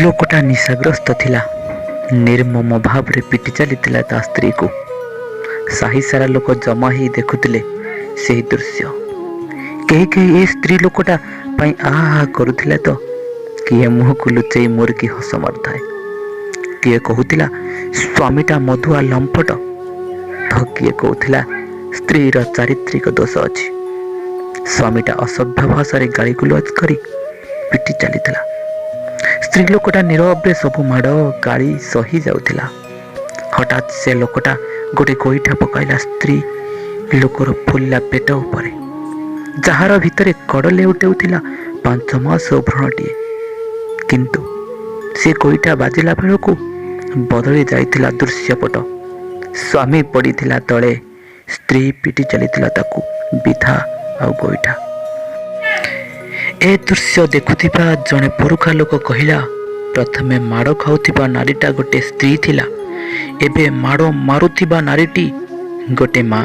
ଲୋକଟା ନିଶାଗ୍ରସ୍ତ ଥିଲା। ନିର୍ମମ ଭାବରେ ପିଟି ଚାଲିଥିଲା ତା ସ୍ତ୍ରୀକୁ। ସାହି ସାରା ଲୋକ ଜମା ହେଇ ଦେଖୁଥିଲେ ସେହି ଦୃଶ୍ୟ। କେହି କେହି ଏ ସ୍ତ୍ରୀ ଲୋକଟା ପାଇଁ ଆହା ଆହା କରୁଥିଲେ ତ କିଏ ମୁହଁକୁ ଲୁଚେଇ ମୁରୁକି ହସ ମାରୁଥାଏ। କିଏ କହୁଥିଲା ସ୍ୱାମୀଟା ମଦୁଆ ଲମ୍ପଟ ତ କିଏ କହୁଥିଲା ସ୍ତ୍ରୀର ଚାରିତ୍ରିକ ଦୋଷ ଅଛି। ସ୍ୱାମୀଟା ଅସଭ୍ୟ ଭାଷାରେ ଗାଳିଗୁଲଜ କରି ପିଟି ଚାଲିଥିଲା। ସ୍ତ୍ରୀ ଲୋକଟା ନୀରବରେ ସବୁ ମାଡ଼ ଗାଳି ସହି ଯାଉଥିଲା। ହଠାତ୍ ସେ ଲୋକଟା ଗୋଟେ ଗୋଇଠା ପକାଇଲା ସ୍ତ୍ରୀ ଲୋକର ଫୁଲିଲା ପେଟ ଉପରେ, ଯାହାର ଭିତରେ କଡ଼ ଲେଉଟଉଥିଲା 5 ମାସ ଭ୍ରୂଣଟିଏ। କିନ୍ତୁ ସେ ଗୋଇଠା ବାଜିଲା ବେଳକୁ ବଦଳି ଯାଇଥିଲା ଦୃଶ୍ୟପଟ। ସ୍ୱାମୀ ପଡ଼ିଥିଲା ତଳେ, ସ୍ତ୍ରୀ ପିଟି ଚାଲିଥିଲା ତାକୁ ବିଧା ଆଉ ଗୋଇଠା। ଏ ଦୃଶ୍ୟ ଦେଖୁଥିବା ଜଣେ ପୁରୁଖା ଲୋକ କହିଲା, ପ୍ରଥମେ ମାଡ଼ ଖାଉଥିବା ନାରୀଟା ଗୋଟେ ସ୍ତ୍ରୀ ଥିଲା, ଏବେ ମାଡ଼ ମାରୁଥିବା ନାରୀଟି ଗୋଟେ ମା।